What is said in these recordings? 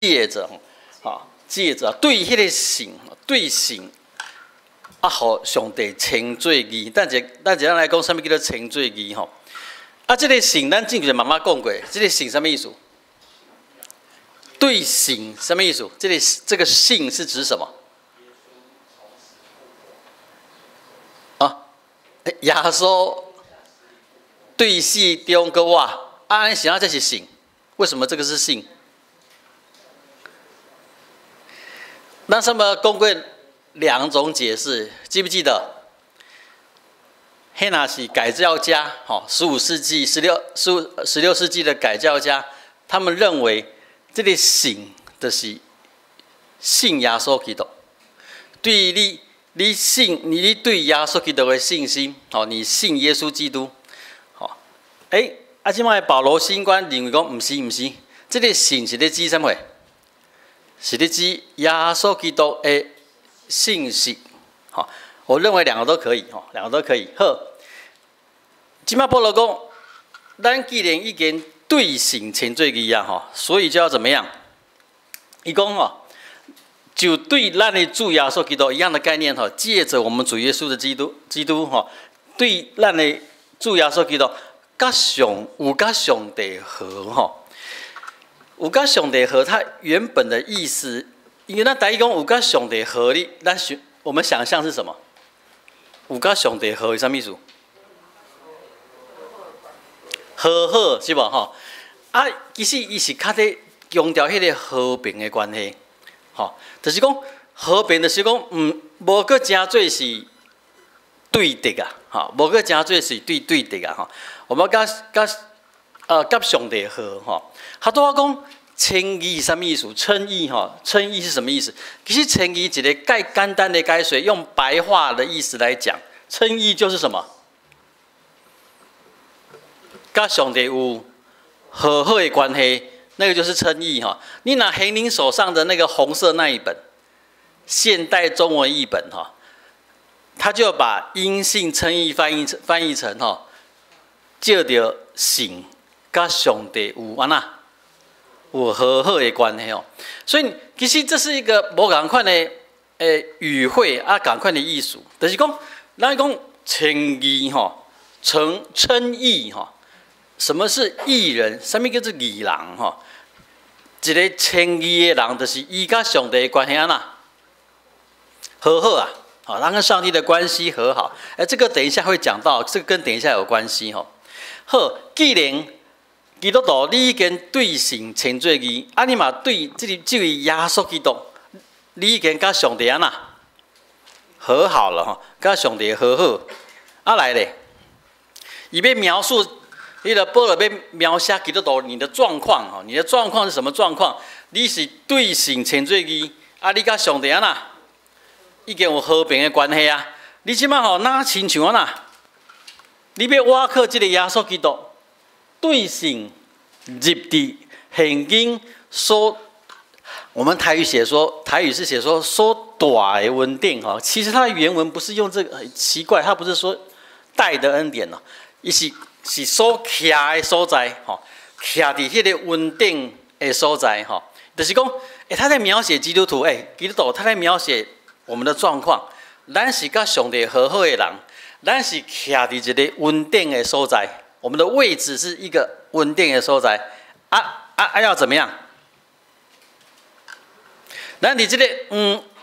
借着，吼，借着對彼个信，對信，啊，予上帝稱做義。等者，等者咱來講，啥物叫做稱做義吼？啊，這个信，咱之前嘛捌講過，這个信啥物意思？對信啥物意思？這個信是指什麼？啊，耶穌對死中閣活，啊，按呢這是信？為什麼這個是信？咱上面講過兩種解釋，記不記得？彼若是改教家，吼，15世紀、16世紀的改教家，他們認為這个信就是信耶穌基督，對你，你信，你對耶穌基督的信心，吼，你信耶穌基督，吼，欸，啊，這擺保羅新觀認為講，毋是，毋是，這个信是咧指啥物？是咧指耶穌基督的信實，吼，我認為兩個都可以，吼，兩個都可以。好，這擺保羅講，咱既然已經對信稱做義啊，吼，所以就要怎麼樣？伊講吼，就對咱的主耶穌基督一樣的概念，吼，借著我們主耶穌的基督，基督吼，對咱的主耶穌基督，佮上有佮上帝和吼。有佮上帝和，它原本的意思，因為咱台語講有佮上帝和，你咱想我們想象是什麼？有佮上帝和是啥物意思？和好是無吼？啊，其實伊是較咧強調彼个和平的關係，吼，就是講和平，就是講毋無閣誠做是對敵啊，吼，無閣誠做是對敵啊，吼。我們佮上帝和吼。他拄仔講稱義啥物意思？稱義吼，稱義是什麼意思？其實稱義一个較簡單的解說，用白話的意思來講，稱義就是什麼？佮上帝有和好的關係，那個就是稱義哈。你拿賢寧手上的那個紅色那一本，現代中文譯本哈，他就把因信稱義翻譯成哈，借著信佮上帝有按怎有和好的關係哦。所以其實這是一個無仝款的語彙啊，仝款的意思，就是講，咱講稱義吼，稱義吼。什麼是義人？啥物叫做義人？吼，一个稱義的人，就是伊佮上帝的關係按怎和好啊，好，他跟上帝的關係和好。哎，這個等一下會講到，這個跟等一下有關係吼。好，既然基督徒你已經對神稱做義，啊，你嘛對這位耶穌基督，你已經佮上帝按怎和好了吼，佮上帝和好。啊來咧，伊欲描述。彼个保羅欲描寫基督徒你的狀況吼，你的狀況是什麼狀況？你是對神稱做義，啊，你佮上帝按怎已經有和平的關係啊？你這擺吼，若親像按怎？你欲倚靠這个耶穌基督，對神入佇現今所，我們台語寫說，台語是寫說所帶的恩典吼，其實它的原文不是用這個，很奇怪，它不是說帶的恩典哦，伊是。是所徛的所在，吼，徛佇彼个雲頂的所在，吼，就是講，欸，他在描寫基督徒，欸，基督徒，他在描寫我們的狀況。咱是佮上帝和好的人，咱是徛佇一個雲頂的所在，我們的位置是一個雲頂的所在。啊啊啊！要怎麼樣？咱佇這个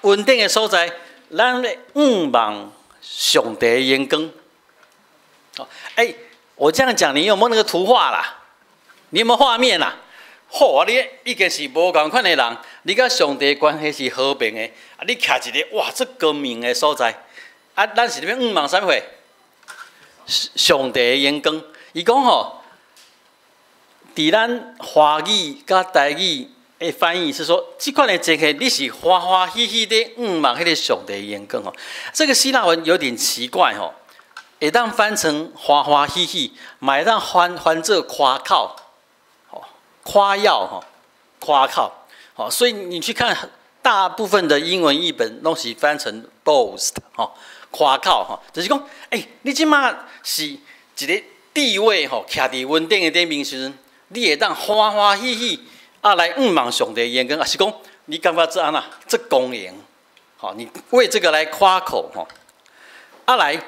雲頂的所在，咱咧向望上帝的榮光。哦，欸。我這樣講，你有沒有那個圖畫啦？你有沒有畫面啦？好啊，你已經是無仝款的人，你佮上帝關係是和平的，啊，你徛一个哇，這光明的所在，啊，咱是咧向望啥物貨？上帝的榮光。伊講吼，佇咱華語佮台語的翻譯是說，這款的這個你是歡歡喜喜的向望彼个上帝的榮光吼。這個希臘文有點奇怪吼。會當翻成歡歡喜喜，嘛會當翻做誇口，吼，誇耀吼，誇口，吼，所以你去看大部分的英文譯本，攏是翻成 boast，吼，誇口吼，就是講，欸，你這馬是一个地位吼，徛佇雲頂的頂面時陣，你會當歡歡喜喜，啊來向望上帝榮光，抑是講你感覺這按怎這光榮？好，你為這個來誇口吼。啊來，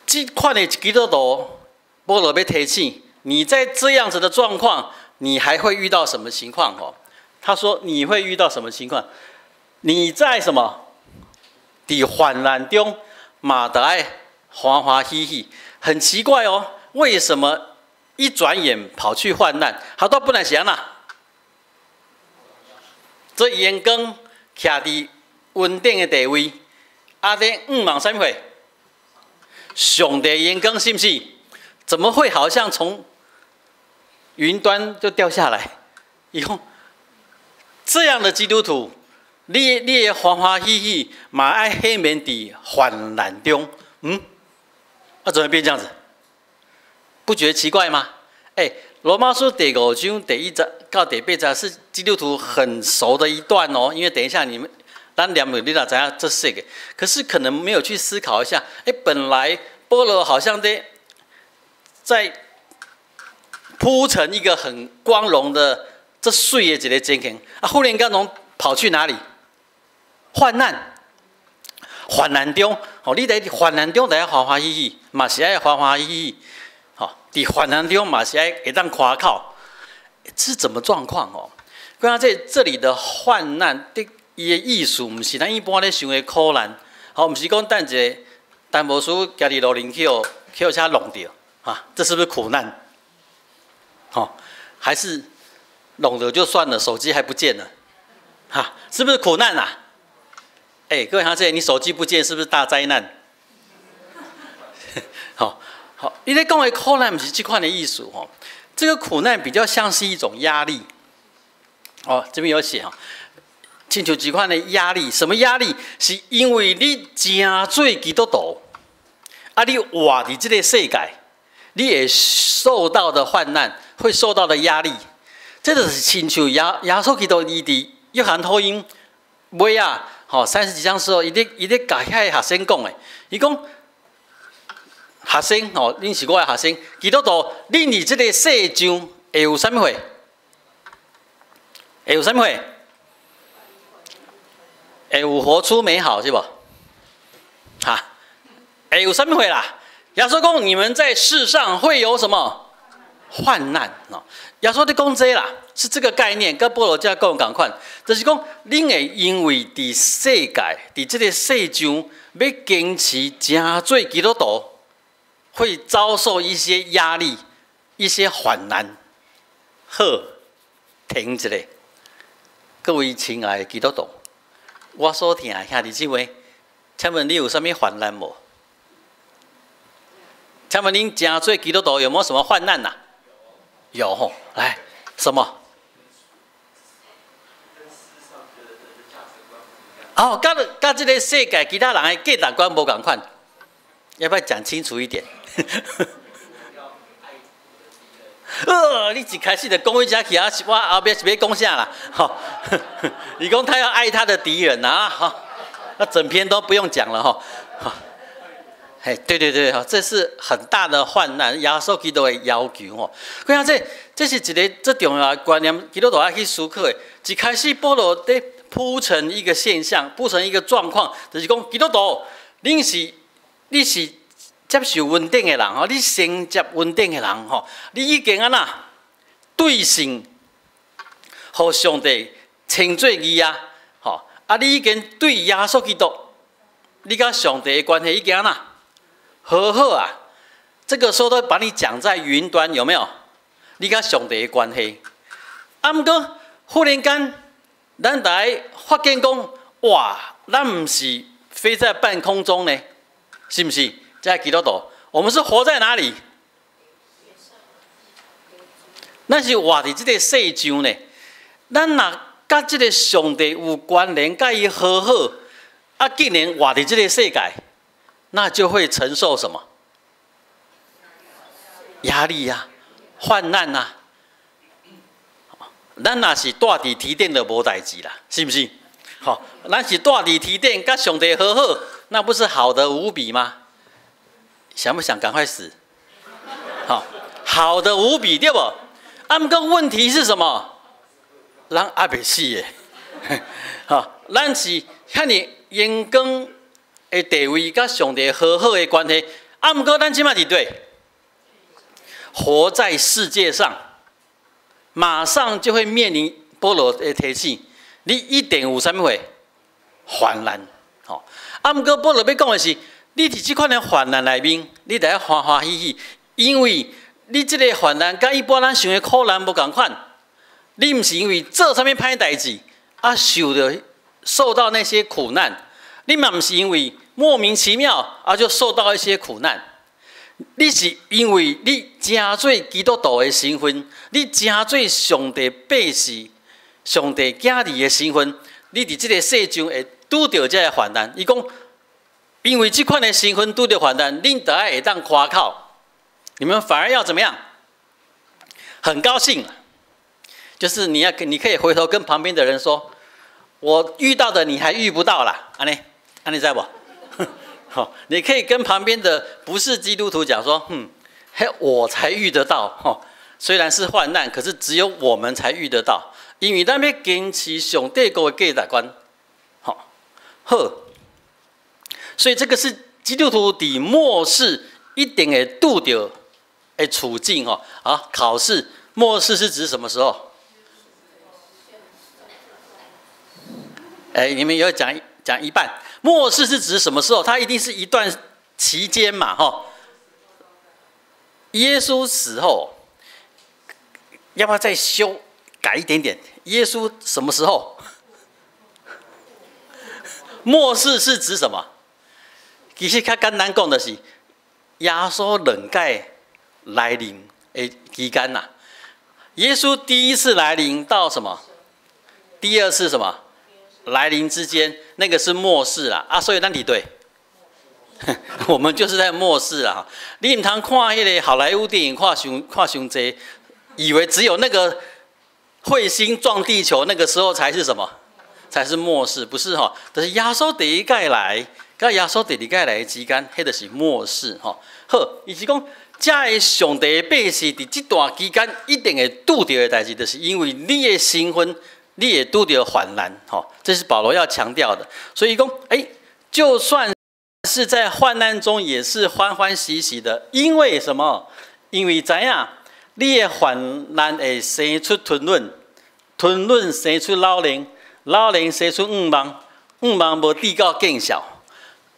這款的基督徒，保羅欲提醒你，在這樣子的狀況，你還會遇到什麼情況？吼，他說你會遇到什麼情況？你在什麼？佇患難中，嘛著愛歡歡喜喜，很奇怪哦，為什麼一轉眼跑去患難？好多本來是按怎？這榮光徛佇雲頂的地位，啊，咧向望啥物貨？上帝榮光是毋是？怎麼會好像從雲端就掉下來？伊講這樣的基督徒，你會歡歡喜喜，嘛愛顯明佇患難中，嗯？啊，怎麼變這樣子？不覺得奇怪嗎？哎，羅馬書第五章第一節到第八節是基督徒很熟的一段哦，因為等一下你們咱念你就知影這四個，可是可能沒有去思考一下。哎，本來保羅好像在鋪成一個很光榮的這媠的一個情形，啊，忽然間攏跑去哪裡？患難，患難中，吼，你佇患難中著愛歡歡喜喜，嘛是愛歡歡喜喜，吼，佇患難中嘛是愛會當誇口，這是怎麼狀況哦？關鍵這這裡的患難的伊的意思，毋是咱一般咧想的苦難，吼，毋是講等一下陳牧師行佇路頂去予車挵著，哈，這是不是苦難？吼，還是挵著就算了，手機還不見了，哈，是不是苦難啊？哎，各位同學，你手機不見是不是大災難？好，好，伊咧講的苦難毋是這款的意思吼，這個苦難比較像是一種壓力。哦，這邊有寫哈，親像這款的壓力，什麼壓力？是因為你成做基督徒，啊，你活佇這個世界，你會受到的患難，會受到的壓力，這就是親像耶穌基督伊佇約翰福音尾仔。吼，三十幾章時候，伊咧共遐个學生講的，伊講學生吼，恁是我的學生，基督徒，恁佇這個世上會有啥物貨？會有啥物貨？會有活出美好是無？哈，會有啥物貨啦？耶穌講，你們在世上會有什麼患難？哦，耶穌佇講這啦，是這個概念，佮保羅遮講仝款，就是講，恁會因為佇世界，佇這個世上欲堅持成做基督徒，會遭受一些壓力、一些患難。好，停一下，各位親愛的基督徒，我所聽的兄弟姊妹，請問你有啥物患難無？請問恁成做基督徒有沒有什麼患難呐？有吼，來，什麼？哦，佮這個世界其他人的價值觀無仝款，要不要講清楚一點？你一開始就講彼遮去啊，我後壁是欲講啥啦？吼，你講他要愛他的敵人啊，哈，那整篇都不用講了哈。嘿，對對對，這是很大的患難，耶穌基督的要求吼。看這這是一個最重要的觀念，基督徒愛去思考的。一開始保羅佇鋪成一個現象，鋪成一個狀況，就是講基督徒，你是接受恩典的人吼，你承接恩典的人吼，你已經按怎對信，予上帝稱做義啊，吼啊！你已經對耶穌基督，你佮上帝的關係已經按怎和好啊？這個時候都把你講在雲端，有沒有？你佮上帝的關係，啊，毋過忽然間，咱來發現講，哇，咱毋是飛在半空中呢，是毋是？在基督徒，我們是活在哪裡？咱是活佇這個世上呢。咱若佮這個上帝有關聯，佮伊和好，啊，竟然活佇這個世界，那就會承受什麼？壓力呀，患難啊。咱若是蹛佇天頂就無代誌啦，是毋是？吼，咱是蹛佇天頂，佮上帝和好，那不是好得無比嗎？想不想趕快死？好，好的無比，對無？啊，毋過問題是什麼？咱猶未死的，哈，咱是遐爾榮光的地位，佮上帝和好的關係。啊，毋過咱這馬佇佗，活在世界上，馬上就會面臨保羅的提醒，你一定有啥物貨？患難，吼。啊，毋過保羅欲講的是，你佇這款的患難內面，你得愛歡歡喜喜，因為你這个患難佮一般咱想的苦難無仝款。你毋是因為做啥物歹代誌啊，受到那些苦難，你嘛毋是因為莫名其妙啊就受到一些苦難，你是因為你成做基督徒的身份，你成做上帝百姓、上帝囝兒的身份，你佇這个世上會拄著這个患難。伊講，因為這款的身份拄著患難，恁著愛會當誇口，你們反而要怎麼樣？很高興。就是你可以回頭跟旁邊的人說，我遇到的你還遇不到啦，按呢，按呢知無？好，你可以跟旁邊的不是基督徒講說，哼，嘿，我才遇得到，哈，雖然是患難，可是只有我們才遇得到，因為咱欲堅持上帝國的價值觀，好，好，所以這個是基督徒佇末世一定會拄著的處境，吼，啊，考試末世是指什麼時候？哎，你們有講講一半。末世是指什麼時候？它一定是一段期間嘛，哈。耶穌死後，要不要再修改一點點？耶穌什麼時候？末世是指什麼？其實較簡單講的是，耶穌兩擺來臨的期間吶。耶穌第一次來臨到什麼？第二次什麼？來臨之間，那個是末世啦啊，所以咱佇佗，我們就是在末世啊。你毋通看彼个好萊塢電影，看傷濟，以為只有那個彗星撞地球那個時候才是什麼？才是末世，不是哈？就是耶穌第一擺來，佮耶穌第二擺來的之間，彼就是末世吼。好，伊是講，這个上帝的百姓佇這段期間一定會拄著的代誌，就是因為你的身份，你會拄著患難，吼，這是保羅要強調的。所以講，哎，就算是在患難中，也是歡歡喜喜的，因為什麼？因為知影你的患難會生出吞忍，吞忍生出老練，老練生出向望，向望無至到見笑，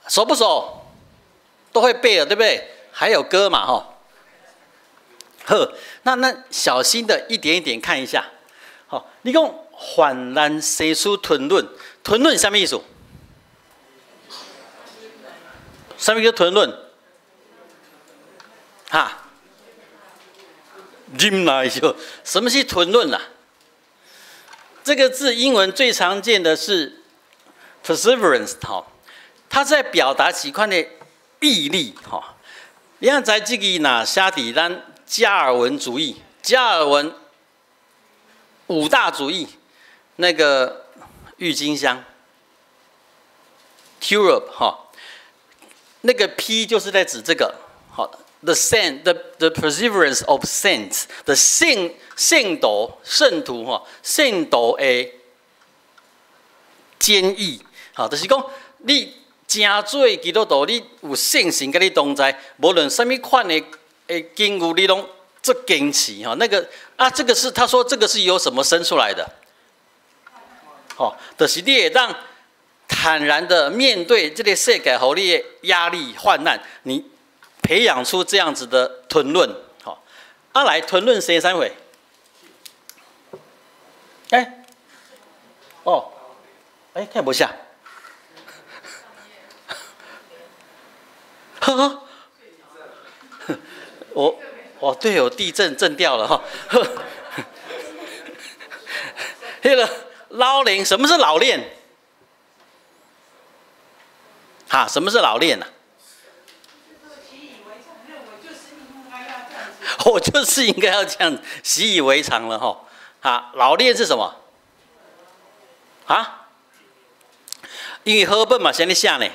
熟不熟？都會背了，對不對？還有歌嘛，吼。好，那小心的一點一點看一下。好，你講患難生出吞忍，吞忍啥物意思？啥物叫吞忍？哈？忍耐就什麼是吞忍啊？這個字英文最常見的是 perseverance，哈，它在表達一款的毅力，哈。你看在這个若寫佇咱加爾文主義，加爾文五大主義，那個鬱金香，tulip 哈，那個 P 就是在指這個，好，the saint，the perseverance of saints，the 聖徒哈，聖徒的堅毅，好，就是講你成做基督徒，你有聖神佮你同在，無論啥物款的境遇，你攏足堅持哈。那個啊，這個是他說這個是由什麼生出來的？吼，就是你會當坦然的面對這個世界予你的壓力患難，你培養出這樣子的吞忍，吼，啊來吞忍生啥貨？哎，哦，哎，看無寫。呵呵，我哦對哦，地震震掉了哈。彼个老練，什麼是老練？哈，什麼是老練呢？我就是應該要這樣習以為常了哈。哈，老練是什麼？啊？因為和本嘛，先你寫呢，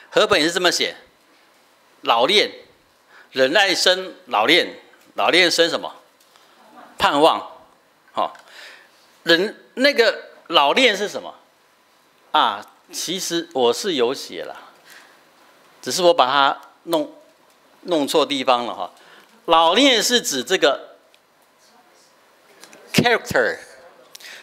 和本也是這麼寫。老練，忍耐生老練，老練生什麼？盼望，好，人那个老练是什么？啊，其实我是有写了，只是我把它弄错地方了哈。老练是指这个 character，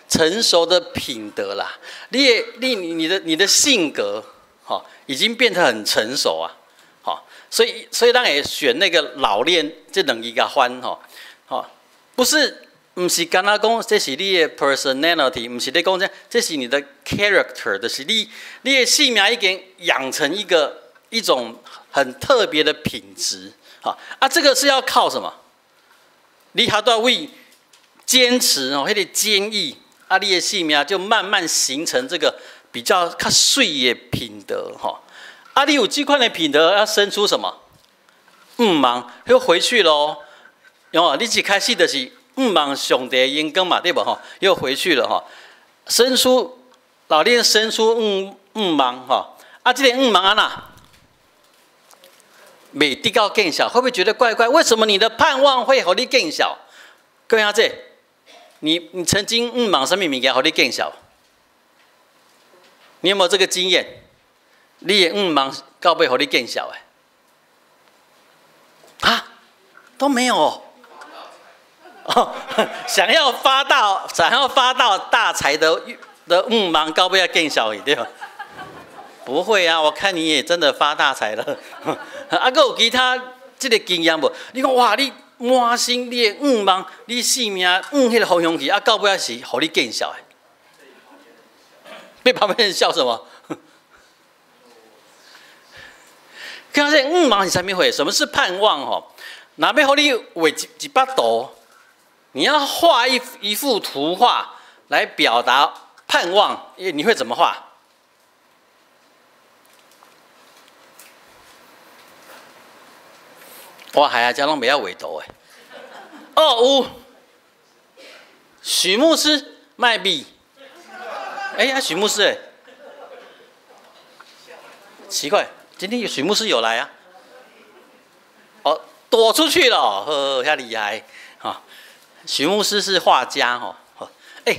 成熟的品德啦，你的性格，哈，已经变得很成熟啊，好，所以咱会选那个老练這兩字共翻吼，吼，不是，毋是干焦講這是你的 personality，毋是咧講這，這是你的 character，就是你的性命已經養成一種很特別的品質，好啊，這個是要靠什麼？你還都為堅持哦，彼個堅毅。啊，你的性命就慢慢形成這個比較較媠的品德吼。啊，你有這款的品德，要生出什麼？向望又回去咯。哦，你一開始就是向望上帝榮光嘛，對無吼？又回去了吼。生出老練生出向望吼。啊，這個向望按怎？袂得到見效，會不會覺得怪怪？為什麼你的盼望會予你見效？各位阿姐，你曾經向望啥物物件，予你見笑？你有沒有這個經驗？你的向望到尾予你見笑的？啊，都沒有。哦，想要發到大財的向望，到尾要見笑去，對吧？不會啊，我看你也真的發大財了。啊，閣有其他這個經驗無？你講哇，你滿心你的向望，你性命向彼個方向去，啊，到尾是予你見笑的。被旁邊人笑什麼？看這向望是啥物貨？什麼是盼望？吼，若欲予你畫一幅圖，你要畫一幅圖畫來表達盼望，你會怎麼畫？我係啊，遮攏袂曉畫圖的。哦，有許牧師賣筆。哎呀，許牧師哎，奇怪，今天有許牧師有來啊？哦，躲出去了，呵，遐厲害哈！許牧師是畫家吼，哎，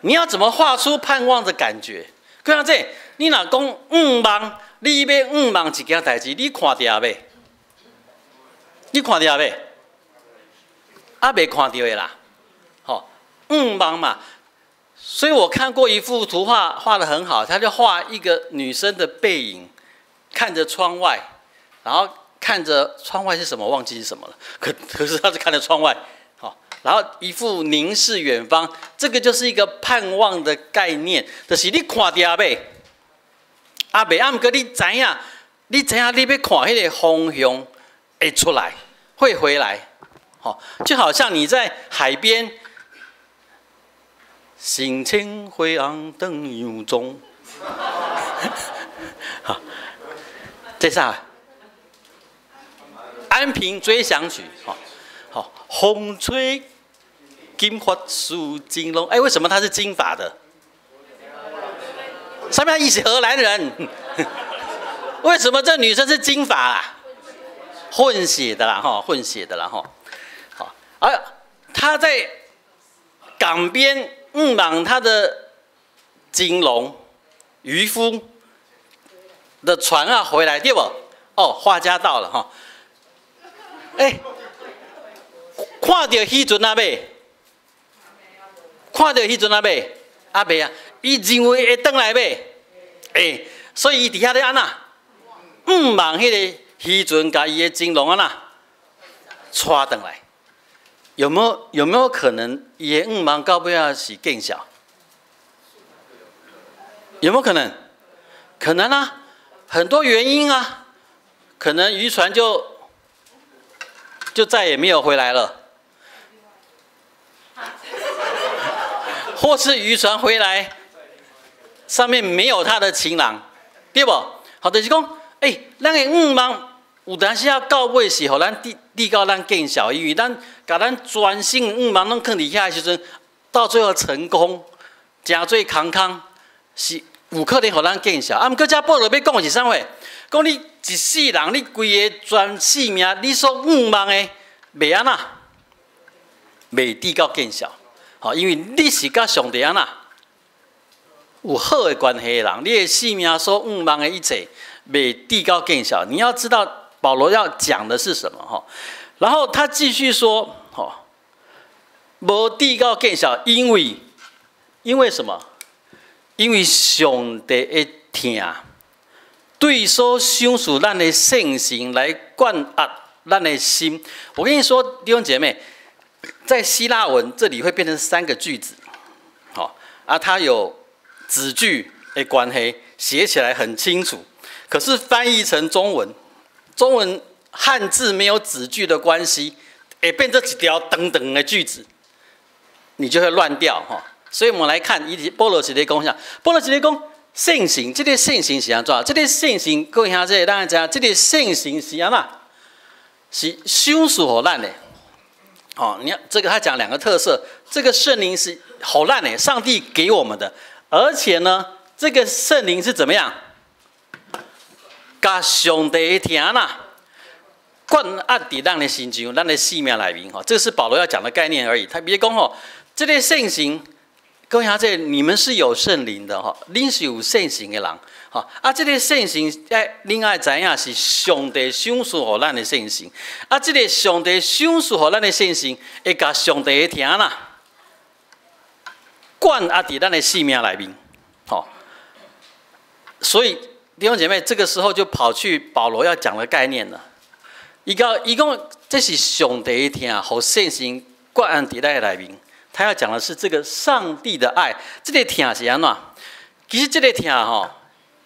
你要怎麼畫出盼望的感覺？看下這，你若講向望，你欲向望一件代誌，你看著未？你看著未？啊，未看著的啦，吼，向望嘛。所以我看過一幅圖畫，畫得很好，他就畫一個女生的背影，看着窗外，然後看着窗外是什麼，忘記是什麼了。可是他是看着窗外，好，然後一副凝視遠方，這個就是一個盼望的概念，就是你看著未？啊未，啊毋過你知影，你知影你欲看彼個方向會出來，會回來，好，就好像你在海邊。心情灰暗燈油中，好，這啥？安平追想曲，好，好，風吹金髮梳金龍，哎，為什麼他是金髮的？上面伊是荷蘭人，為什麼這女生是金髮啊？混血的啦，哈，混血的啦，哈，好，而他在港邊。向望他的金龍漁夫的船啊回來，對不？哦，畫家到了哈。哎，看著漁船啊未？看著漁船啊未？啊未啊？伊認為會轉來未？哎，所以伊佇遐咧按怎？向望彼個漁船，共伊的金龍按怎？帶轉來。有沒有可能伊的向望到尾仔是見笑？有沒有可能？可能啊，很多原因啊，可能漁船就再也沒有回來了，或是漁船回來，上面沒有他的情郎，對無？好，就是講，欸，咱的向望有當時仔到尾是予咱得到咱見效，因為咱共咱專心向望攏囥佇遐的時陣，到最後成功，誠做空空，是有可能予咱見效。啊，毋過遮保羅欲講的是啥貨？講你一世人，你規个全性命，你所向望的，袂按怎？袂致到見笑。吼，因為你是佮上帝按怎有好的關係的人，你的性命所向望的一切，袂致到見笑。你要知道保羅要講的是什麼？吼，然後他繼續說，吼，無致到見笑，因為什麼？因為上帝的疼，對所賞賜咱的聖神來灌壓咱的心。我跟你說，弟兄姐妹，在希臘文這裡會變成三個句子，好啊，它有子句的關係，寫起來很清楚。可是翻譯成中文，中文漢字沒有子句的關係，會變成一條長長的句子，你就會亂掉哈。所以我們來看，伊保羅是咧講啥？保羅是咧講聖神，這個聖神是按怎？這個聖神，各位兄弟，咱知影，這個聖神是按怎？是賞賜予咱的。哦，你看這個，他講兩個特色，這個聖靈是予咱的，上帝給我們的，而且呢，這個聖靈是怎麼樣？共上帝的疼啦，灌壓佇咱的心上，咱的性命內面，吼，這是保羅要講的概念而已。他別講吼，這個聖神，各位兄弟，你們是有聖靈的吼，恁是有聖神的人，吼啊，這個聖神愛恁愛知影是上帝賞賜予咱的聖神，啊，這個上帝賞賜予咱的聖神，會共上帝的疼啦，灌壓佇咱的性命內面，吼，所以弟兄姐妹，這個時候就跑去保羅要講的概念了。伊講，伊講這是上帝的疼，予聖神灌壓佇咱的內面。他要講的是這個上帝的愛，這個疼是按怎？其實這個疼吼，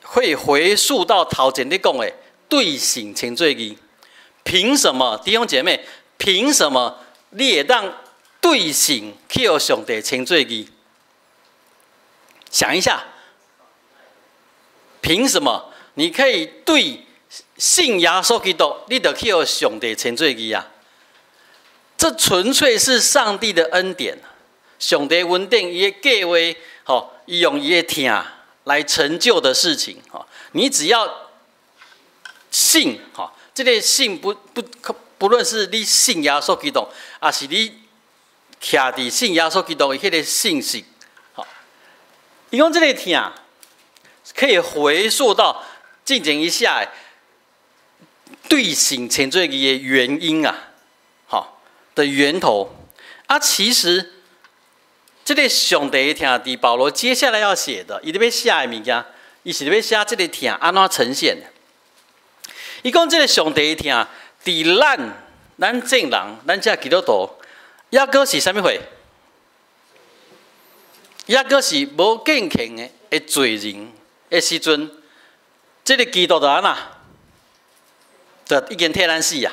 會回溯到頭前咧講的對信稱做義。憑什麼，弟兄姐妹？憑什麼你會當對信去予上帝稱做義？想一下，憑什麼你可以對信耶穌基督，你就去予上帝稱做義啊？這純粹是上帝的恩典，上帝恩典，伊的計劃，吼，伊用伊的疼來成就的事情，吼，你只要信，吼，這個信不論是你信耶穌基督，抑是你徛佇信耶穌基督的彼個信息，吼，伊講這個疼可以回溯到進前伊寫對信稱做義的原因啊，吼的源頭啊，其實這個上帝的疼，佇保羅接下來要寫的，伊咧欲寫的物件，伊是咧欲寫這個疼按怎呈現的。伊講這個上帝的疼，佇咱眾人，咱這基督徒，猶閣是啥物貨？猶閣是無敬虔的罪人的時陣，這個基督就按怎？就已經替咱死啊！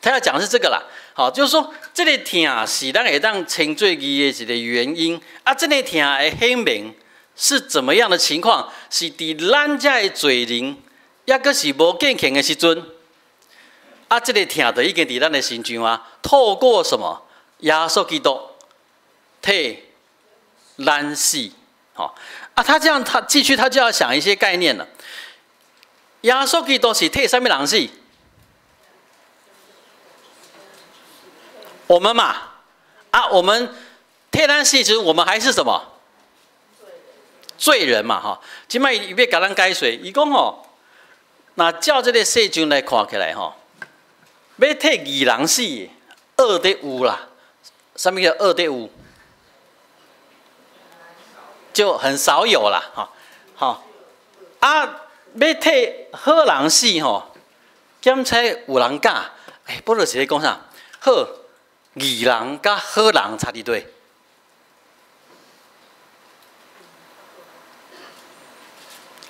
他要講的是這個啦，好，就是說這個疼是咱會當稱做義的一個原因啊。這個疼的顯明是怎麼樣的情況？是佇咱這的罪人，猶閣是無敬虔的時陣，啊，這個疼就已經佇咱的身上啊。透過什麼？耶穌基督替咱死，好啊。他這樣，他繼續，他就要想一些概念了。耶穌基督是替啥物人死？我們嘛，啊，我們替咱死時，我們還是什麼？罪人嘛，吼。這擺伊欲共咱解說，伊講吼，若照這個世上來看起來吼，欲替義人死，惡得有啦。啥物叫惡得有？就很少有啦，吼，吼啊。欲替好人死吼，檢測有人敢。哎，保羅是咧講啥？好，義人佮好人差佇佗？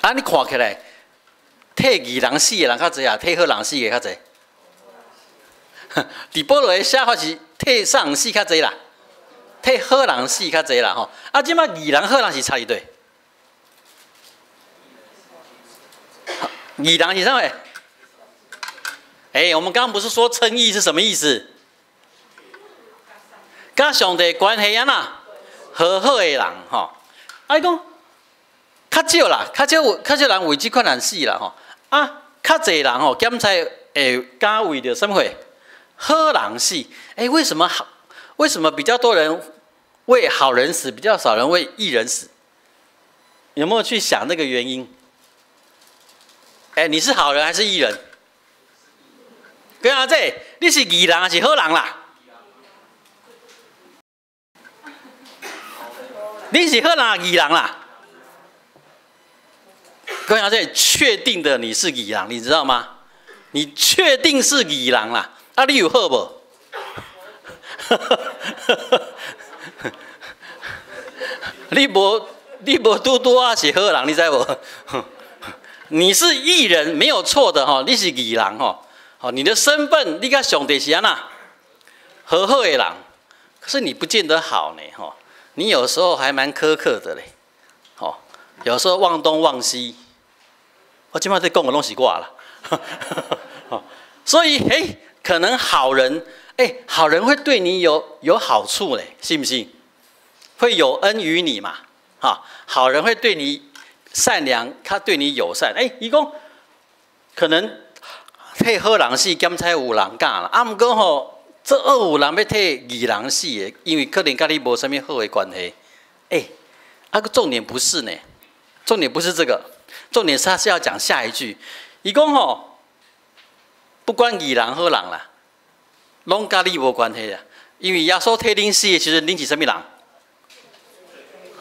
啊，你看起來，替義人死的人較濟啊，替好人死的較濟？佇保羅的寫法是替啥人死較濟啦？替好人死較濟啦吼。啊，這擺義人好人是差佇佗？義人是啥物？哎，我們剛剛不是說稱義是什麼意思？佮上帝關係按怎和好的人吼，啊，伊講較少啦，較少人為這款人死啦吼。啊，較濟人吼，檢測會敢為著啥物貨？好人死。哎，為什麼好？为什么比较多人为好人死，比较少人为义人死？有没有去想那个原因？哎，你是好人还是义人？跟阿这，你是义人还是好人啦？你是好人还是义人啦？各位这确定的你是义人，你知道吗？你确定是义人啦？啊，你有好无？你无拄拄仔是好人，你知无？你是义人没有错的哈，你是义人哈。好，你的身份你佮上帝是按怎和好的人，可是你不见得好呢哈。你有时候还蛮苛刻的嘞，好，有时候忘东忘西。我这摆在讲的拢是我啦，所以哎，可能好人哎，好人会对你有好处嘞，信不信？会有恩于你嘛？哈，好人会对你善良，他对你友善。哎，伊讲可能替好人死，检采有人敢啦。啊，毋过吼，这恶有人欲替义人死的，因为可能佮你无啥物好的关系。哎，啊个重点不是呢，重点不是这个，重点是他是要讲下一句。伊讲吼，不管义人好人啦，拢佮你无关系啊。因为耶稣替恁死的时阵，恁是啥物人？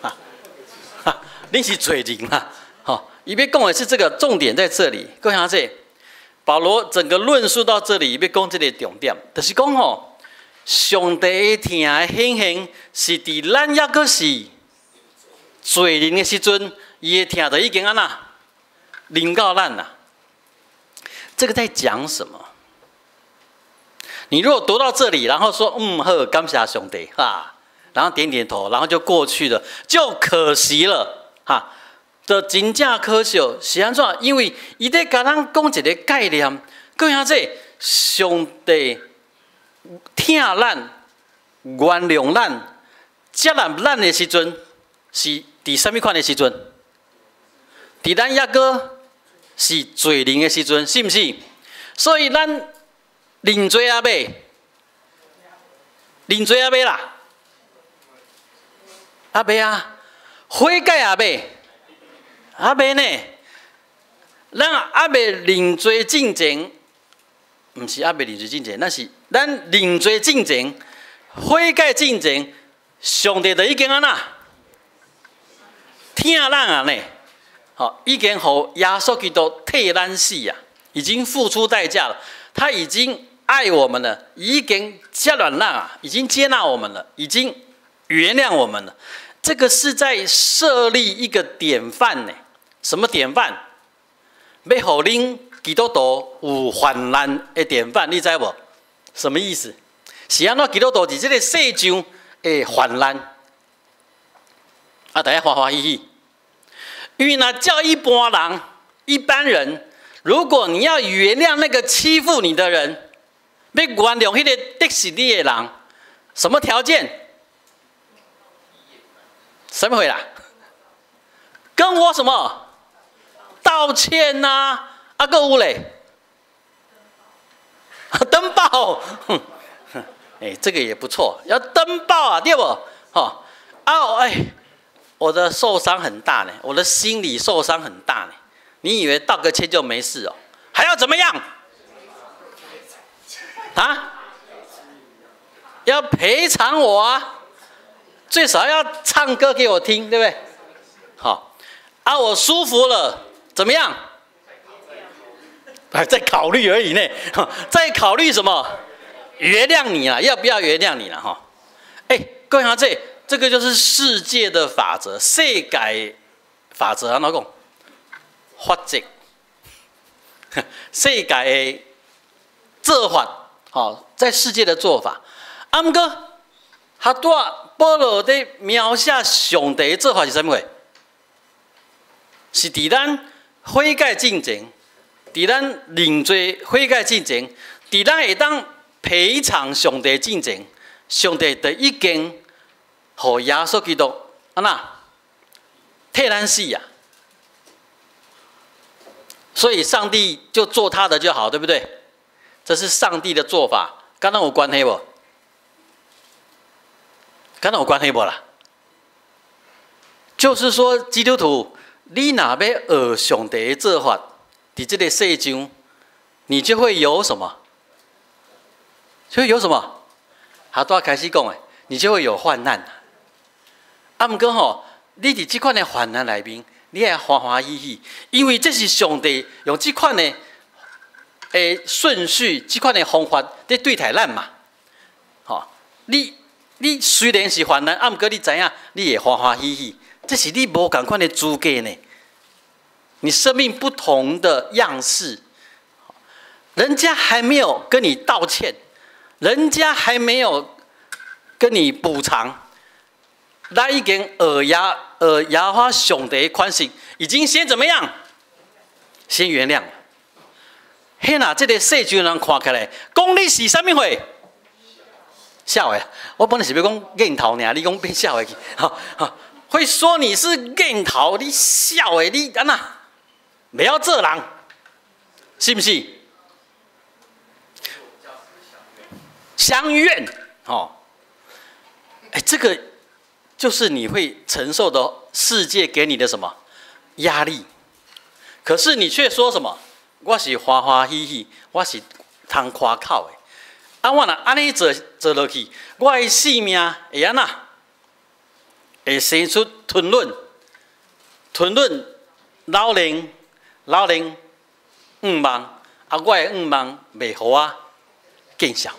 哈，哈，恁是罪人啦。吼，伊欲讲的是这个重点在这里。各位兄弟，保罗整个论述到这里，欲讲这个重点，就是讲吼，上帝的疼的显现是伫咱犹阁是罪人的时阵，伊的疼就已经按怎临到咱啦。这个在讲什么？你如果读到这里，然后说嗯好，感谢上帝哈，然后点点头，然后就过去了，就可惜了哈。就真正可惜，是按怎？因为伊咧共咱讲一个概念，各位兄弟，上帝疼咱、原谅咱、接纳咱的时阵，是伫啥物款的时阵？伫咱犹阁是罪人的时阵，是毋是？所以咱认罪犹未？认罪犹未啦？犹未啊？悔改犹未？犹未呢？咱犹未认罪进前，毋是犹未认罪进前，咱是咱认罪进前、悔改进前，上帝就已经按怎疼咱啊呢？好，已经予耶稣基督替咱死啊，已经付出代价了，他已经爱我们了，已经接纳咱啊，已经接纳我们了，已经原谅我们了。这个是在设立一个典范呢。什么典范？欲予恁基督徒有患难的典范，你知无？什么意思？是按怎基督徒伫这个世上会患难？啊，大家欢欢喜喜。因为呢，叫一般人、一般人，如果你要原谅那个欺负你的人，欲原谅彼个敌视你的人，什么条件？什么回啦？跟我什么？道歉呐，啊，阁有咧，登报，哎，这个也不错，要登报啊，对无？吼，啊，哎，我的受伤很大呢，我的心理受伤很大呢。你以为道个歉就没事哦？还要怎么样？啊？要赔偿我啊？最少要唱歌给我听，对不对？好，啊，我舒服了，怎么样？还在考虑而已呢，在考虑什么？原谅你了，要不要原谅你了？哈，哎，各位兄弟，这个就是世界的法则，世界法则按怎讲？法则，世界的做法，吼，在世界的做法。啊，毋过，哈拄保罗伫描写上帝的做法是啥物货？是伫咱悔改进前，伫咱认罪悔改进前，伫咱会当赔偿上帝进前，上帝就已经予耶稣基督按怎替咱死啊！所以上帝就做他的就好，对不对？这是上帝的做法，佮咱有关系无？敢有關係無啦？就是說，基督徒，你若欲學上帝的做法，佇這个世上，你就會有什麼？就會有什麼？哈，拄仔開始講的，你就會有患難。啊，毋過吼，你佇這款的患難內面，你愛歡歡喜喜，因為這是上帝用這款的順序、這款的方法佇對待咱嘛。吼，你雖然是患難，啊，毋過你知影，你會歡歡喜喜，這是你無仝款的資格呢。你生命不同的樣式，人家還沒有跟你道歉，人家還沒有跟你補償，咱已經學耶和華上帝的款式，已經先怎麼樣？先原諒。彼若這个世上人看起來，講你是啥物貨？痟的，我本來是欲講癮頭爾，你講變痟的去，吼吼，會說你是癮頭，你痟的，你按怎？袂曉做人，是毋是？相怨，吼，哎，這個就是你會承受的世界給你的什麼壓力？可是你卻說什麼？我是歡歡喜喜，我是通誇口的。啊，我若按呢做做落去，我的性命會按怎？會生出吞卵，吞卵老靈老靈願望，啊，我的願望袂予我見效。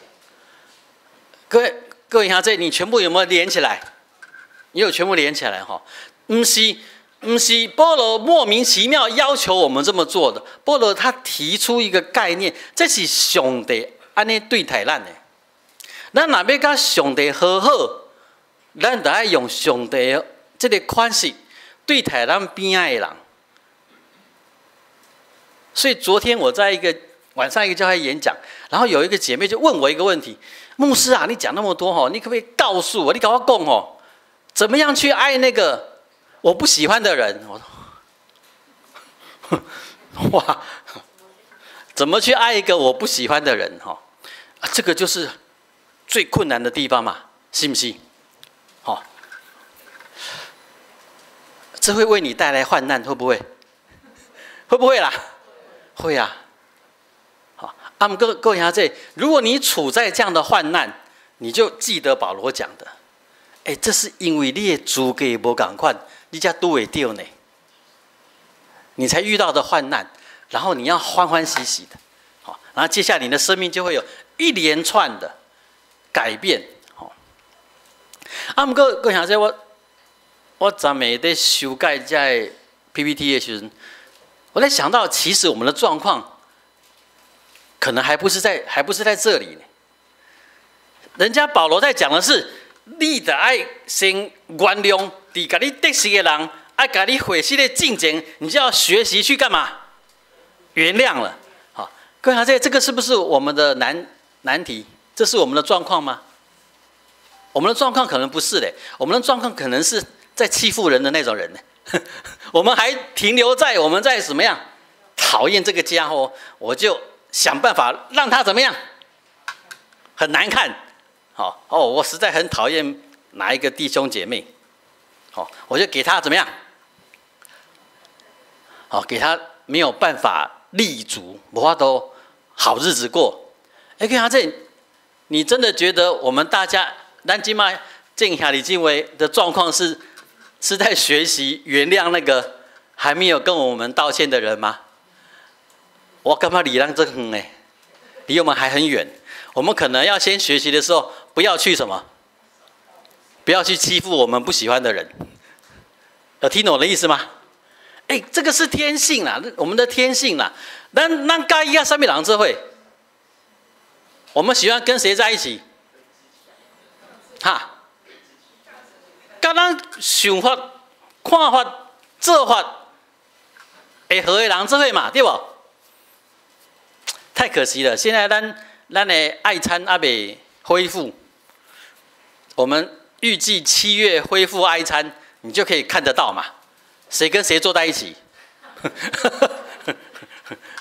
各位各位兄弟，你全部有沒有連起來？你有全部連起來吼？毋是毋是，保羅莫名其妙要求我們這麼做的。保羅他提出一個概念，這是上帝按呢對待咱的。咱若欲佮上帝和好，咱就愛用上帝的這个款式對待咱邊仔的人。所以昨天我在一個晚上一個教會演講，然後有一個姐妹就問我一個問題：牧師啊，你講那麼多吼，你可不可以告訴我，你共我講吼，怎麼樣去愛那個我不喜歡的人？我說，哇，怎麼去愛一個我不喜歡的人？哈，這個就是最困難的地方嘛，是不是？好，這會為你帶來患難，會不會？會不會啦？會啊。好，啊，毋過各位兄弟，如果你處在這樣的患難，你就記得保羅講的，哎，這是因為你的資格無仝款，你才拄會著呢，你才遇到的患難，然後你要歡歡喜喜的，好，然後接下來你的生命就會有一連串的改變，好。啊，毋過各位兄弟，我昨暝佇修改這个 PPT 的時陣，我在想到，其實我們的狀況可能還不是在這裡呢。人家保羅在講的是，你著愛先原諒，佇共你得勢的人，愛共你火氣的進前，你就要學習去幹嘛？原諒了。好，各位兄弟，這個是不是我們的難題？這是我們的狀況嗎？我們的狀況可能不是的，我們的狀況可能是在欺負人的那種人呢。我們還停留在我們在什麼樣討厭這個傢伙，我就想辦法讓他怎麼樣，很難看。好哦，我實在很討厭哪一個弟兄姐妹，好，我就給他怎麼樣？好，給他沒有辦法立足，無法度好日子過。哎，看他這，你真的覺得我們大家咱這馬正兄弟姊妹的狀況是在學習原諒那個還沒有跟我們道歉的人嗎？我感覺離咱足遠呢，離我們還很遠。我們可能要先學習的時候，不要去什麼，不要去欺負我們不喜歡的人。有聽懂我的意思嗎？哎，這個是天性啦，我們的天性啦。咱佮意佮啥物人做伙，我們喜歡跟誰在一起？哈？佮咱想法、看法、做法會合的人做伙嘛，對無？太可惜了，現在咱的愛餐還未恢復，我們預計7月恢復愛餐，你就可以看得到嘛，誰跟誰坐在一起？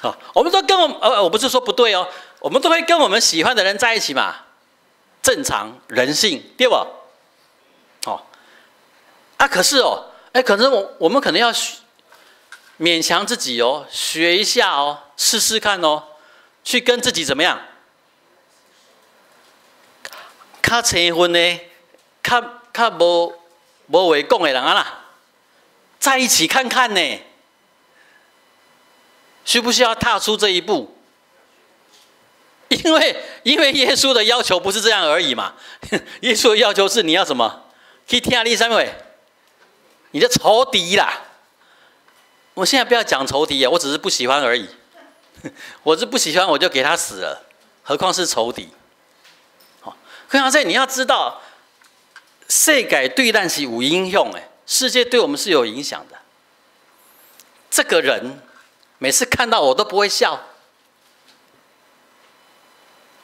好，我們都跟我們，我不是說不對哦，我們都會跟我們喜歡的人在一起嘛，正常人性，對無？啊，可是哦，哎，可能我們可能要勉強自己哦，學一下哦，試試看哦，去跟自己怎麼樣？較生分的，較較無無話講的人啊啦，在一起看看呢，需不需要踏出這一步？因為耶穌的要求不是這樣而已嘛，耶穌的要求是你要什麼？去疼你啥物？你的仇敵啦！我現在不要講仇敵啊，我只是不喜歡而已。我是不喜歡，我就給他死了，何況是仇敵？好，可是你要知道，世界對咱是有影響的，世界對我們是有影響的。這個人每次看到我都不會笑，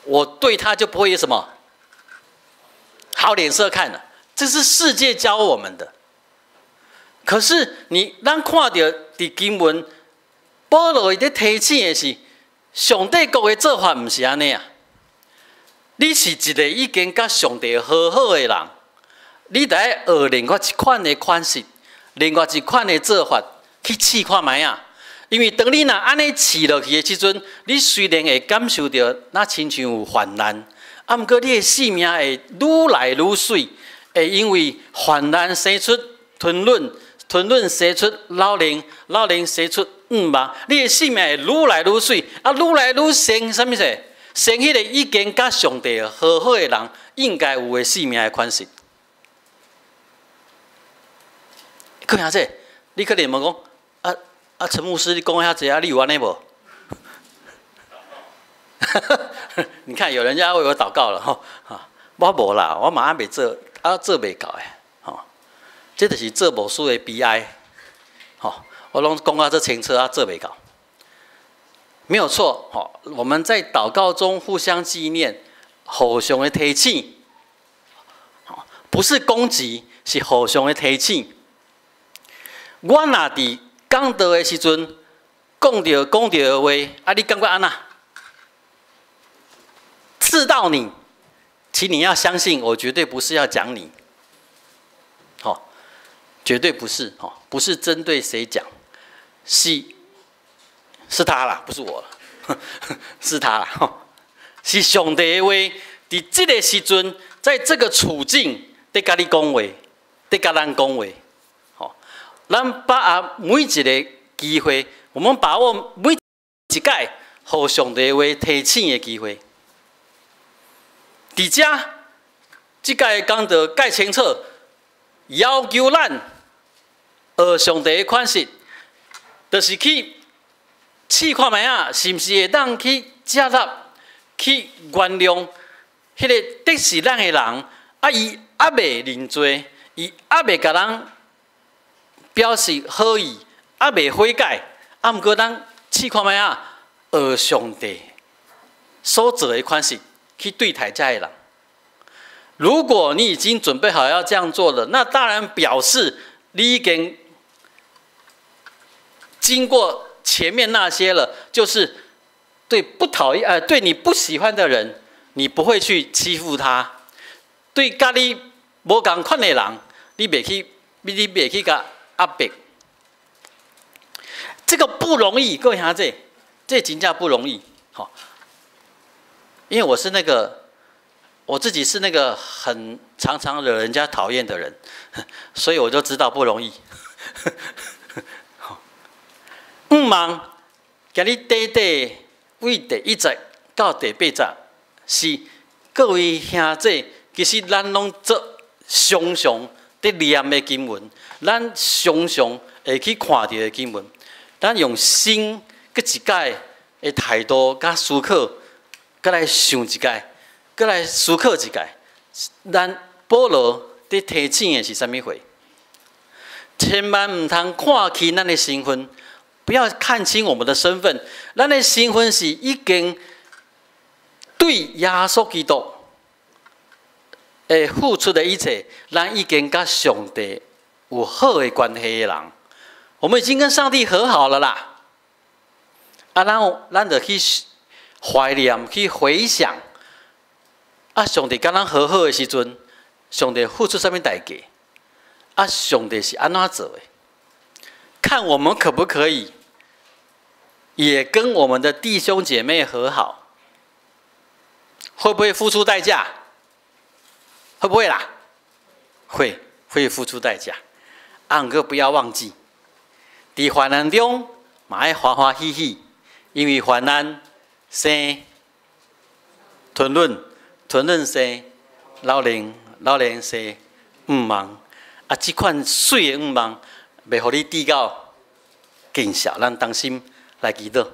我對他就不會有什麼好臉色看了。這是世界教我們的。可是你咱看著佇經文，保羅伊咧提醒的是，上帝國的做法毋是按呢啊！你是一個已經佮上帝和好的人，你得愛學另外一款的款式，另外一款的做法去試看覓啊！因為當你若按呢試落去的時陣，你雖然會感受著若親像有患難，啊，毋過你的性命會愈來愈媠，會因為患難生出吞忍。吞忍生出老練，老練生出向望。你的性命會愈來愈媠，啊，愈來愈成啥物事？成彼個已經佮上帝和好的人應該有的性命的款式。閣兄弟，你可能問講，啊啊，陳牧師，你講遐濟啊，你有按呢無？你看有人家為我禱告了吼，我無啦，我嘛猶未做，啊做袂到的。這就是做牧師的悲哀，吼！我攏講啊，這清楚啊，做袂到，沒有錯，吼！我們在禱告中互相紀念，互相的提醒，不是攻擊，是互相的提醒。我若佇講道的時陣，講著的話，啊，你感覺按怎？刺到你，請你要相信，我絕對不是要講你。絕對不是，不是針對誰講，是他啦，不是我，是他啦，是上帝的話，佇這個時陣，在這個處境，佇共你講話，佇共咱講話，吼，咱把握每一個機會，我們把握每一擺予上帝的話提醒的機會。佇遮，這擺講道蓋清楚，要求咱學上帝的款式，就是去試看覓仔，是毋是會當去接納、去原諒彼個敵視咱的人，啊，伊猶未認罪，伊猶未共人表示好意，猶未悔改，啊，毋過咱試看覓仔，學上帝所做的款式去對待這个人。如果你已經準備好要這樣做了，那當然表示你已經經過前面那些了，就是對不討厭對你不喜歡的人，你不會去欺負他；對佮你無仝款的人，你袂去共壓迫。這個不容易，各位兄弟，這真正不容易，吼。因為我是那個，我自己是那個很常常惹人家討厭的人，所以我就知道不容易。向望，今日短短對第1節到第8節，是各位兄弟，其實咱攏做常常佇念的經文，咱常常會去看著的經文，咱用新閣一擺的態度佮思考，閣來想一擺，閣來思考一擺，咱保羅佇提醒的是啥物貨？千萬毋通看輕咱的身份，不要看輕我們的身份。咱的身份是已經對耶穌基督會付出的一切，咱已經佮上帝有好的關係的人，我們已經跟上帝和好了啦。啊，咱就去懷念，去回想，啊，上帝佮咱和好的時陣，上帝付出啥物代價？啊，上帝是按怎做的？看我們可不可以也跟我們的弟兄姐妹和好？會不會付出代價？會不會啦？會，會付出代價。啊，毋過不要忘記，佇患難中嘛愛歡歡喜喜，因為患難生吞忍，吞忍生老練，老練生向望。啊，這款媠的向望，袂予你跌到見笑。咱同心來祈禱。